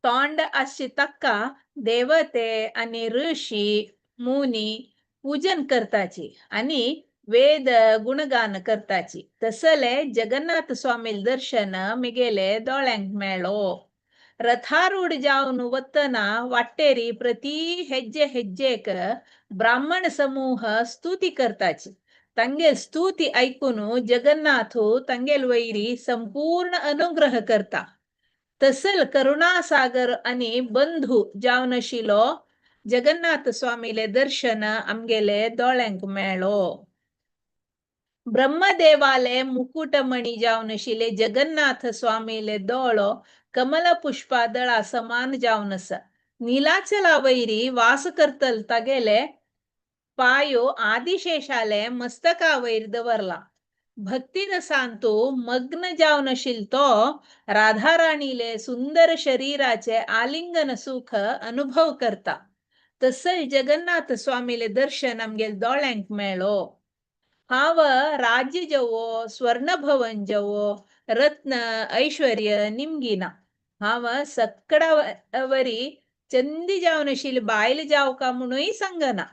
तोंड आसचे ताका देवते आणि ऋषी मुनी पूजन करताची आणि वेद गुणगान करताची. तसले जगन्नाथ स्वामील दर्शन मिगेले दोळ्यांक मेळो. रथारूढ जावन वतना वाटेरी प्रति हेज्जे हेज्जेक ब्राह्मण समूह स्तुती करताची. तांगेल स्तुती ऐकून जगन्नाथ तांगेल वैरी संपूर्ण अनुग्रह करता. तसल करुणासागर आणि बंधू जावनशिलो जगन्नाथ स्वामीले दर्शन आमगेले दोळ्यांक मेळो. ब्रह्मदेवाले मुकुटमणी जावनशिले जगन्नाथ स्वामीले दोळो कमल पुष्पा दळा समान जावन आसा. नीलाचला वैरी वास करतल तागेले पायो आदिशेषाले मस्तका वैर दवरला. भक्तिरसांतु मग्न जावनशील तो राधाराणीले सुंदर शरीराचे आलिंगन सुख अनुभव करता. तसय जगन्नाथ स्वामीले दर्शन आमगेल दोळ्यांक मेळो. हांव राज्य जवो स्वर्णभवन जवो रत्न ऐश्वर्य निमगिना. हांव सक्कडा वरी चंदी जावनशील बायल जावका म्हणूय सांगना.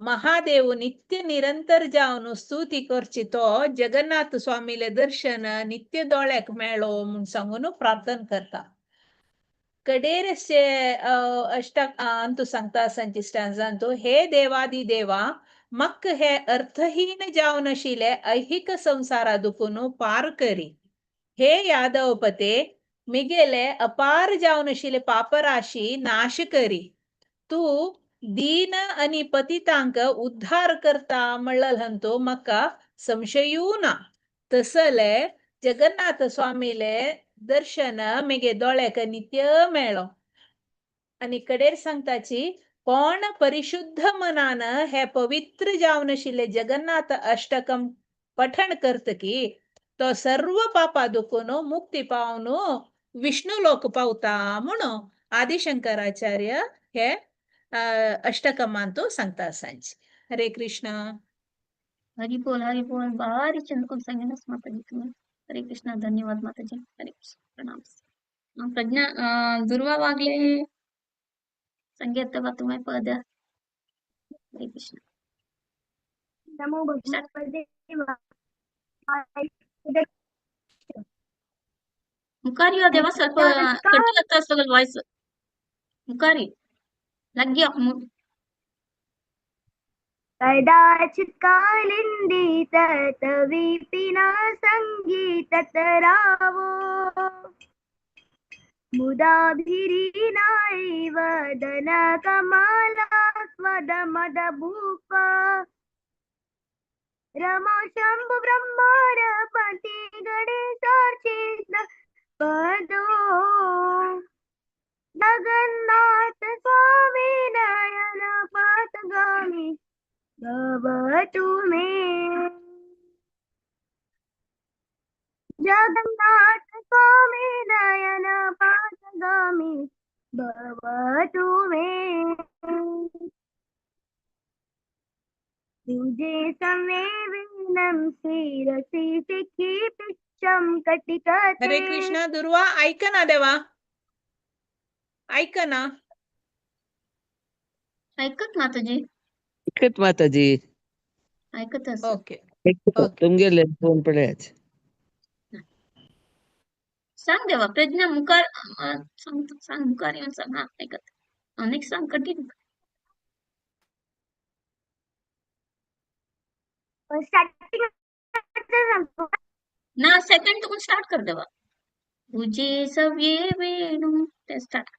महादेव नित्य निरंतर जावन स्तुती करची तो जगन्नाथ स्वामीले दर्शन नित्य दोळ्याक मेळो म्हूण सांगून प्रार्थना करता. कडेरचे अष्टक अंतू सांगता आसांची स्टँजांतू, हे देवादी देवा मक्क हे अर्थहीन जावनशिले ऐहिक संसारा दुखून पार करी. हे यादवपते मिगेले अपार जावनशिले पापराशी नाश करी. तू दीन आणि पतितांक उद्धार करता म्हणलं मका संशयू ना. तसले जगन्नाथ स्वामीले दर्शन मेगे दोळ्याक नित्य मेळो. आणि कडेर सांगताची कोण परिशुद्ध मनान हे पवित्र जावनशिले जगन्नाथ अष्टकम पठण करत की तो सर्व पापा दुखून मुक्ती पावन विष्णू लोक पावता म्हणून आदिशंकराचार्य हे अष्टकमांतू सांगता आसांची. हरे कृष्ण. हरी बोल हरी बोल. भारी चंद कोण सांगितलंस माताजी तुम्ही. हरे कृष्ण. धन्यवाद माताजी. हरे कृष्ण. प्रणाम. प्रज्ञा दुर्वा वागले संगीत तुम्ही पद. हरे कृष्ण. नमो भगवते. मुखार यो देवा ಸ್ವಲ್ಪ ಕಟ್ಟಲತ್ತ ಸಗಲ್ ವಾಯ್ಸ್. मुखारी लग्यो. कदाचित् कालिन्दी ततविपिना सङ्गीततरावो मुदाभिरीनायैव दनकमलास्वदमदभूप रमा शम्भु ब्रह्मारपति गणेशार्चित पदो जगन्नाथ स्वामी नयन पथगामी भवतु मे. जगन्नाथ स्वामी नयन पथगामी भवतु मे. तुझे समेविनं शिरसी शिखी पिच्छं कटिकते. हरे कृष्ण. दुर्वा ऐक ना देवा, ऐक ना. ऐकत माताजी. ऐकत माताजी. ऐकत अस. ओके. ऐकत. ओके. तुमगेले फोन पळयाच. सांग देवा प्रज्ञा मुखार सांग सांग मुखार येवन सांग. हा ऐकत. नेक्स्ट सांग कठीण. स्टार्टिंग सांगतो. ना सेकंड तुकून स्टार्ट कर देवा. तुझे सव्ये वेणू ते स्टार्ट.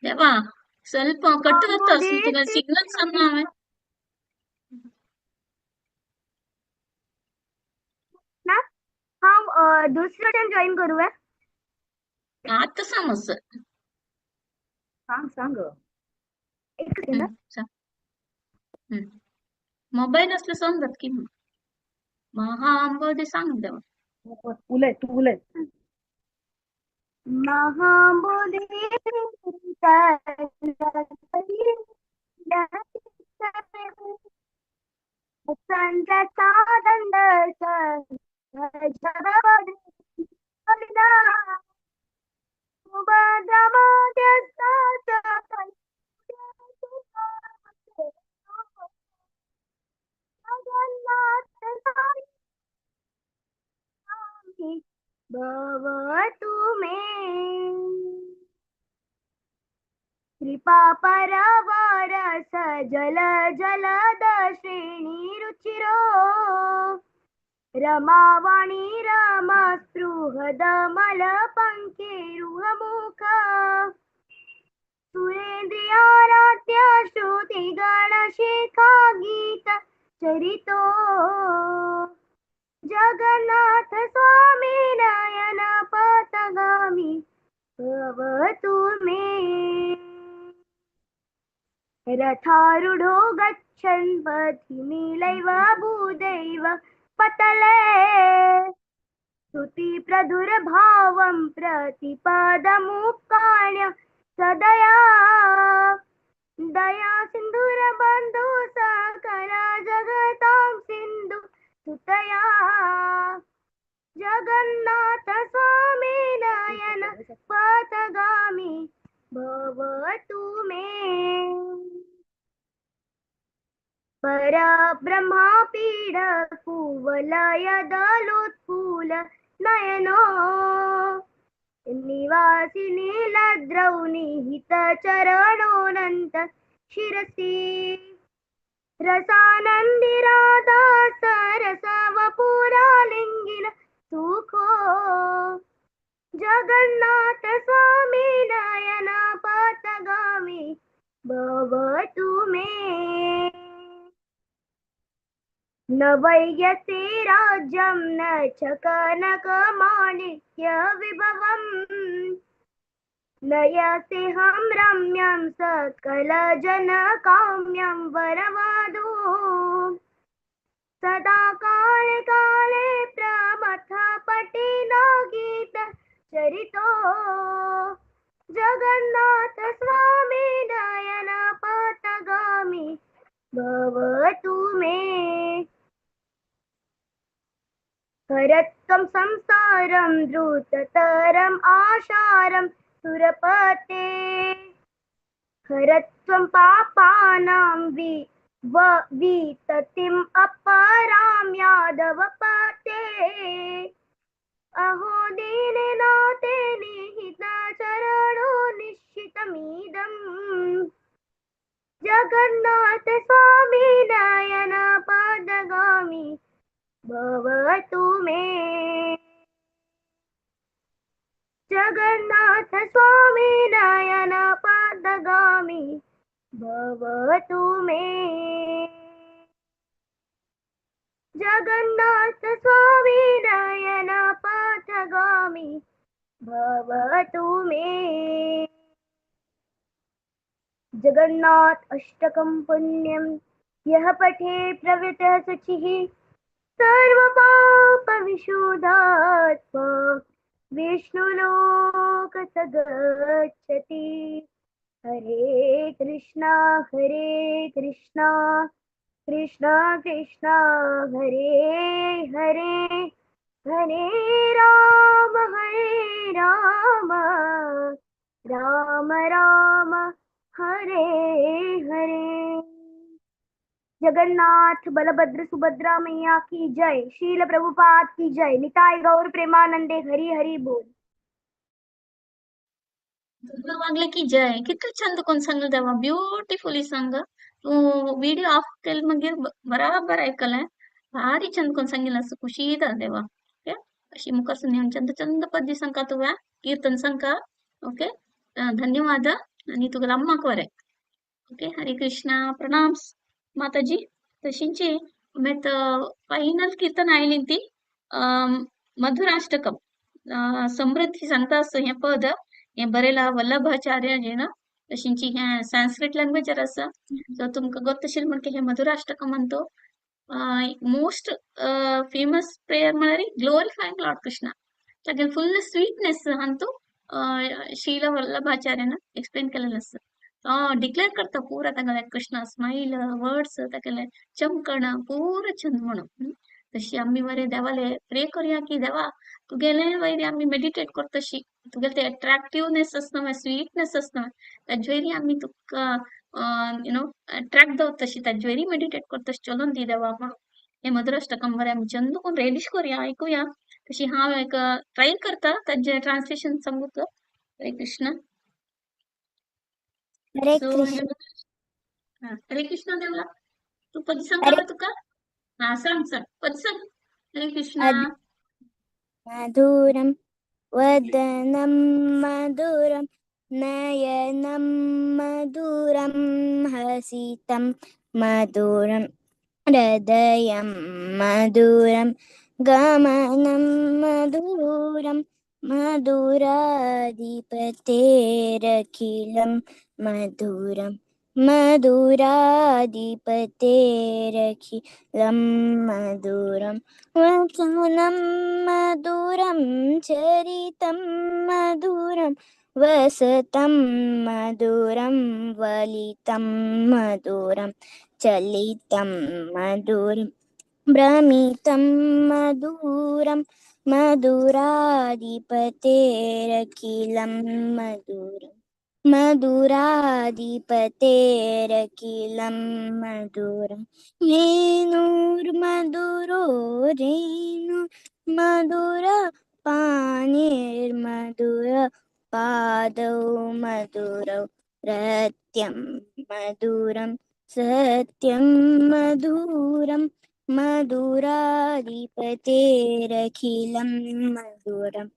देवा ಸ್ವಲ್ಪ ಕಟ್ಟು जाता तुका सिग्नल सांग हांवें. ना हांव दुसऱ्याच्यान जॉईन करूया. आतां समज. सांग सांग. एक सेकंद. मोबाईल असलं समजत की महाआंबोधे सांग देवा. उलय तू उलय. महाबोधे भवतु मे कृपा परवर सजल जलद श्रेणी रुचिरो रमावाणी रमा स्पृहदमल पङ्केरुहमुख सुरेन्द्रियाराध्य श्रुतिगणशिखा गीत चरितो जगन्नाथ स्वामी नयन पथगामी भवतु मे. रथारूढो गच्छन् पथि मिलैव भूदैव पतले स्तुति प्रदुर्भावं प्रतिपदमुत्काण्य सदया दया सिन्धुरबन्धु सकल जगतां सिन्धु सुतया जगन्नाथ स्वामी नयन पथगामी भवतु मे. परब्रह्मा पीड कुवलय दलोत्फुल नयनो निवासी नीलद्रौ निहित चरणोऽनन्त शिरसि रसानन्दी राधा सरसवपुरालिङ्गिन सुखो जगन्नाथ स्वामी नयन पथगामी भवतु मे. न वैयसे राज्यं न च कनकमाणिक्य विभवम् न यसेऽहं रम्यं सकलजनकाम्यं वरवधू सदा काले काले प्रमथ पटिना गीत चरितो जगन्नाथ स्वामी नयन पथगामी भवतु मे. हरत्वं संसारं द्रुततरम् आशारं सुरपते हरत्वं पापानां विततिम् अपरां यादवपते अहो दीननाथे निहित चरणो निश्चितमिदम् जगन्नाथ स्वामी नयन पदगामी भवतु मे. जगन्नाथ स्वामी नयन पदगामी भवतु मे. जगन्नाथ स्वामी नयन पथगामी भवतु मे. जगन्नाथ अष्टकं पुण्यं यः पठे प्रवृतः शुचिः सर्वपाप विशुद्धात्मा विष्णुलोक स गच्छति. हरे कृष्णा कृष्णा कृष्णा हरे हरे हरे राम राम राम हरे हरे. जगन्नाथ बलभद्र सुभद्रा मैया की जय. श्रील प्रभुपाद की जय. निताई गौर प्रेमानंदे हरी हरी बोल. दुर्गा वागले की जय. कितले छंद कोण सांगले देवा, ब्युटिफुली सांग. तू व्हिडिओ ऑफ केल मागीर बराबर आयकलें. भारी चंद कोण सांगितलं असं खुशी देवा. ओके, अशी मुखार येवन चंद चंद पद्य सांगका तुवें, कीर्तन सांगका. ओके, धन्यवाद आणि तुगेल्या अम्माक बरें. ओके, हरे कृष्णा, प्रणाम माताजी. तशींची उमेद फायनल कीर्तन आयली ती मधुराष्टकम. समृद्धी सांगता आसता हें पद हें बरयलां वल्लभाचार्य जेन. तशींची हें संस्कृत लँग्वेजार आसा. सो तुमकां गोत्त आशिल्लें म्हणटा हें मधुराष्टकम म्हणतो मोस्ट फेमस प्रेयर म्हळ्यार ग्लोरिफाईंग लॉर्ड कृष्णा. तागेले फुल स्वीटनेस हांतू शीला वल्लभाचार्यान एक्सप्लेन केलेलें आसा. डिक्लेअर करता पूरा तागेले कृष्णा स्माईल वर्ड्स तागेले चमकण पूरा चंद म्हणून. तशी आमी बरे देवाले प्रे करूया की देवा तुगेले वयर आमी मेडिटेट करतशी, तुगेले ते अट्रॅक्टिवनेस आसना, स्वीटनेस आसना, ताजे वयरी आमी तुका अट्रॅक्ट जावतशी, ताजे वयरी मेडिटेट करतशी चलोवन दी देवा म्हणून. हे मधुराष्टकम बरें आमी चंद कोण रेलिश करूया, आयकुया. तशी हांव एक ट्राय करता ताजें ट्रान्सलेशन सांगूक. हरे कृष्ण. हरे सो कृष्ण. हरे कृष्ण देवा, तू पद सांग हरे तुका. हा सांग सांग पद सांग. हरे कृष्णा. मधुरं वदनं मधुरं नयनं मधुरं हसितं मधुरं हृदयं मधुरं गमनं मधुरं मधुराधिपतेरखिलं मधुरं मधुराधिपतेरखिलं मधुरं वचनं मधुरं चरितं मधुरं वसतं मधुरं वलितं मधुरं चलितं मधुरं भ्रमितं मधुरं मधुराधिपतेरखिलं मधुरं मधुराधिपतेरखिलं मधुरं वेणुर्मधुरो रेणु मधुर पाणिर्मधुर पादौ मधुरौ रत्यं मधुरं सत्यं मधुरं मधुराधिपतेरखिलं मधुरं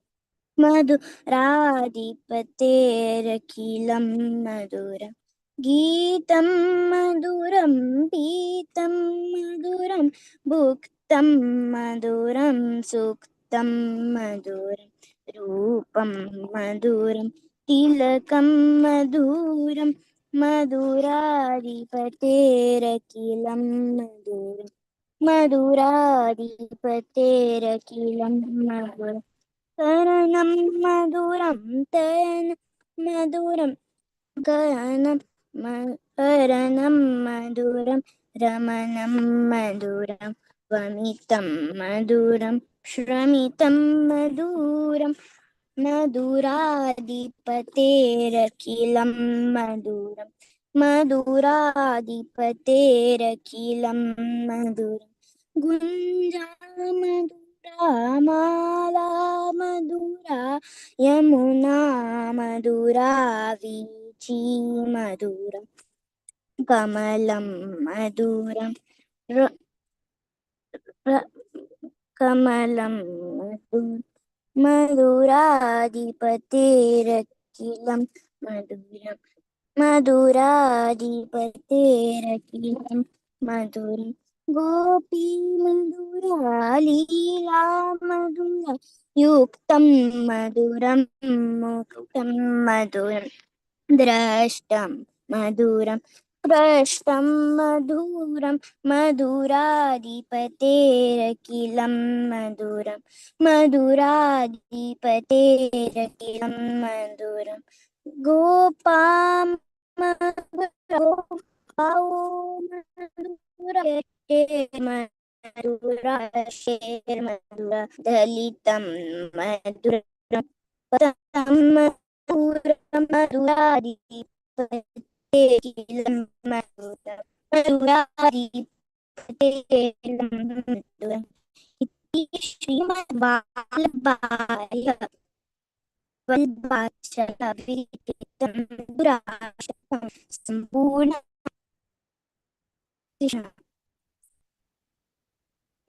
मधुराधिपतेरखिलं मधुरं गीतं मधुरं पीतं मधुरं भुक्तं मधुरं सुक्तं मधुरं रूपं मधुरं तिलकं मधुरं मधुराधिपतेरखिलं मधुरं मधुराधिपतेरखिलं मधुरं करणं मधुरं तेन मधुरं करणं करणं मधुरं रमणं मधुरं वमितं मधुरं श्रमितं मधुरं मधुराधिपतेरखिलं मधुरं मधुराधिपतेरखिलं मधुरं गुञ्जा मधुरा माला मधुरा यमुना मधुरा वीची मधुरं कमलं मधुरं कमलं मधुरं मधुराधिपतेरखिलं मधुरं मधुराधिपतेरखिलं मधुरं गोपी मधुरा लीला मधुरा युक्तं मधुरं मुक्तं मधुरं द्रष्टं मधुरं प्रष्टं मधुरं मधुराधिपतेरखिलं मधुरं मधुराधिपतेरखिलं मधुरं गोपा मधुरा मधुरा दलितं मधुरं पदं मधुरं मधुराधिपतेरखिलं मधुरं मधुराधिपतेरखिलं मधुरम् इति श्रीमद्बालबाल्य वल्लभाचार्यविरचितं मधुराष्टकं संपूर्ण.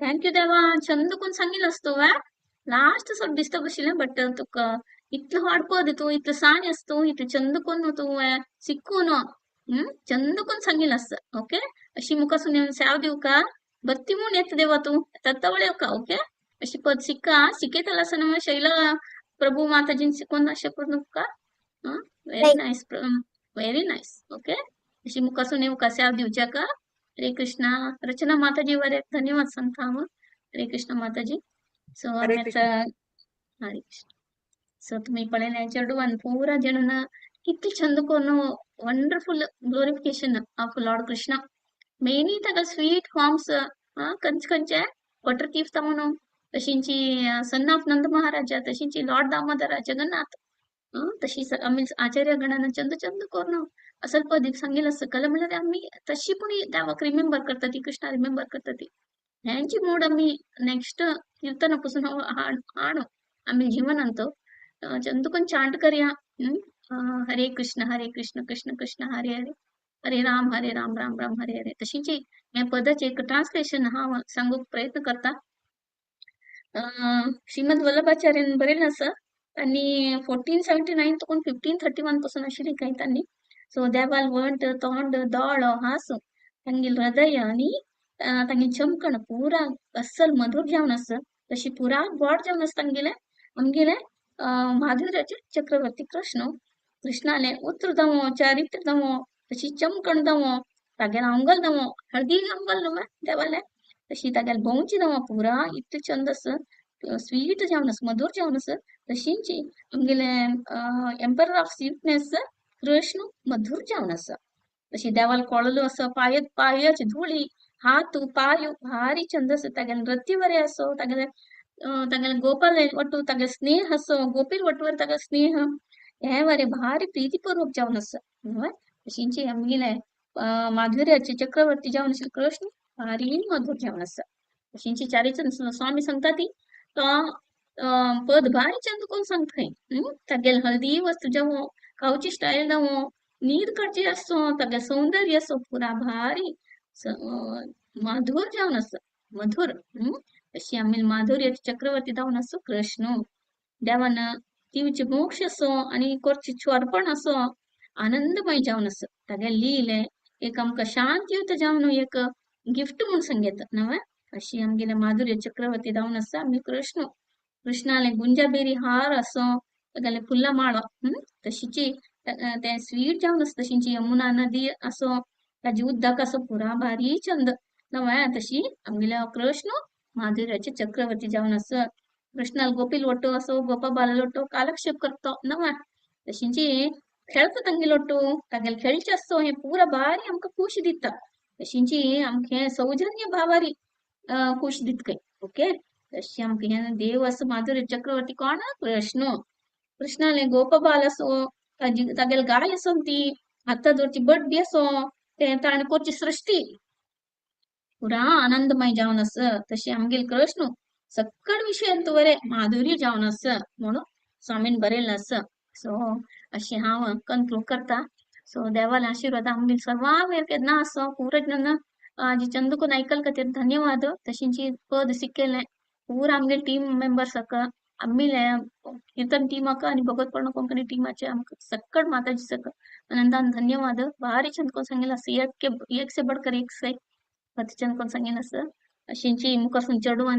Thank you देवा. चंद कोण सांगितलं असतो वा. लास्ट ಸ್ವಲ್ಪ डिस्टर्ब आशिल्लें बट तुका इतलो हाडपद तूं, इतलो साणी आसतू, इतलो चंद कोण तूं सिक्कून चंद कोण सांगितलं आसता. ओके, अशी मुखासून येवन सेव दिवका बत्ती म्हूण येता देवा तूं तत्तवळे का. ओके, अशी पद सिक्का शिकयतला आसतना शैला प्रभू माताजीन शिकोवन अशें करून तुका. Very nice, very nice. Okay, अशी मुखासून येवका सेव दिवच्या का. हरे कृष्णा. रचना माताजी वरे धन्यवाद सांगता हांव. हरे कृष्ण माताजी. सो हरे आमी कृष्ण. आतां हरे कृष्ण. सो तुम्ही पळयलें चेडवान पुरा जण कितले छंद करून wonderful glorification of Lord Krishna. Many ताका स्वीट फॉर्म्स खंयचे खंयचे बटर तीर्थ म्हणून, तशींची सन ऑफ नंद महाराजा, तशींची लॉर्ड दामोदरा जगन्नाथ, तशी आमी आचार्य गणान चंद चंद करून असल पद सांगितलं सकल. म्हणल्यार आमी तशी पूण देवाक रिमेंबर करता ती, कृष्णा रिमेंबर करता ती. हेंची मूड आमी नेक्स्ट कीर्तन पासून हाणू आमी जीवनांत चंद कोण चांट करया. हरे कृष्ण हरे कृष्ण कृष्ण कृष्ण हरे हरे, हरे राम हरे राम राम राम हरे हरे. तशीच हे पदाचे एक ट्रान्सलेशन हांव सांगूंक प्रयत्न करता. श्रीमद वल्लभाचार्यान बरयलें आसा आनी 1479 तुकून 1531 पासून आशिल्ली खंय तांणी. सो देवाल वंट तोंड दोळो हांसो तांगेल हृदय आनी तांगे चमकण पुरा अस्सल मधुर जावन आसा. तशी पुरा गोड जावन आसा तांगेलें आमगेलें माधुर्याचे चक्रवर्ती कृष्ण. कृष्णाले उत्र दवो चारित्र दवो तशी चमकण दवो तागेलें अंगल दवो हळदी अंगल न्हू देवालें, तशी तागेलें भोंवची दवो पुरा इतलें चंद आसा, स्वीट जावन आसा, मधुर जावन आसा. तशींच आमगेलें एम्परर ऑफ स्वीटनेस कृष्ण मधुर जावन आसा. तशी देवाल कोळलो आसा, पाय पायाची धुळी हात पाय भारी चंद आसा. तागेलें नृत्य बरें आसो, तागेलें तागेलें गोपाल वट्टू तागेलें स्नेह आसो, गोपील वट्टू तागेलें स्नेह हें बरें भारी प्रीतीपूर्वक जावन आसा. तशींच आमगेलें माधुर्याचे चक्रवर्ती जावन आशिल्लें कृष्ण भारी मधुर जावन आसा. तशींच चारिचंद स्वामी सांगता ती तो पद भारी चंद कोण सांगता खंय. तागेलें हळदी वस्तू जावो, खावची स्टायल जावो, नीर काडची आसो, तागेलें सौंदर्य आसो पुरा भारी मधुर जावन आसा, मधुर. तशी आमी माधुर्याचे चक्रवर्ती जावन आसो कृष्ण. देवान दिवचे मोक्ष आसो आनी करचे चोरपण आसो आनंदमय जावन आसा. तागेलें लिले एक आमकां शांतयुक्त जावन एक गिफ्ट म्हूण सांगता न्हय. अशी आमगेले माधुर्य चक्रवर्ती जावन आसा आमी कृष्ण. कृष्णाले गुंजाबेरी हार आसो, तागेले फुलां माळो तशीची तें स्वीट जावन आसा. तशींची यमुना नदी आसो, ताजी उदक आसो पुरा भारी चंद न्हय. तशी आमगेले कृष्ण माधुर्याचे चक्रवर्ती जावन आसा. कृष्णाल गोपील वट्टू असो, गोपा बाला वट्टू कालक्षेप करतो न्हय. तशींची खेळता तांगेलो वट्टू तागेले खेळचे आसो हें पुरा भारी आमकां खुशी दिता. तशींची आमकां हें सौजन्य भावारी खुश दिता खंय. ओके, तशी आमकां हें देव आसा माधुर्य चक्रवर्ती कोण कृष्ण. कृष्णाले गोपबाल आसो, तागेले गाय आसो, ती हाता दवरची बड्डी आसो, ते ताणें करची सृष्टी पुरा आनंदमय जावन आसा. तशी आमगेले कृष्ण सक्कड विशयांत बरें माधुर्य जावन आसा म्हणून स्वामीन बरयलें आसा. सो अशें हांव कन्क्लूड करता. सो देवाले आशिर्वाद आमगेले सर्वां वयर केन्ना आसो. पुरा जी चंद कोन्न आयकल खातीर धन्यवाद. तशींची पद शिकयलें पुरा आमगेले टीम मेंबर्साक, आमगेले कीर्तन टीमाक आनी भगवत पर्ण कोंकणी टीमाचे आमकां सक्कड माताजी सक अनंतान धन्यवाद. भारी चंद कोण सांगितलं आसा, एक एक से बढ़कर एक से अति चंद कोण सांगितलं आसा. अशींची मुखार चेडूं आनी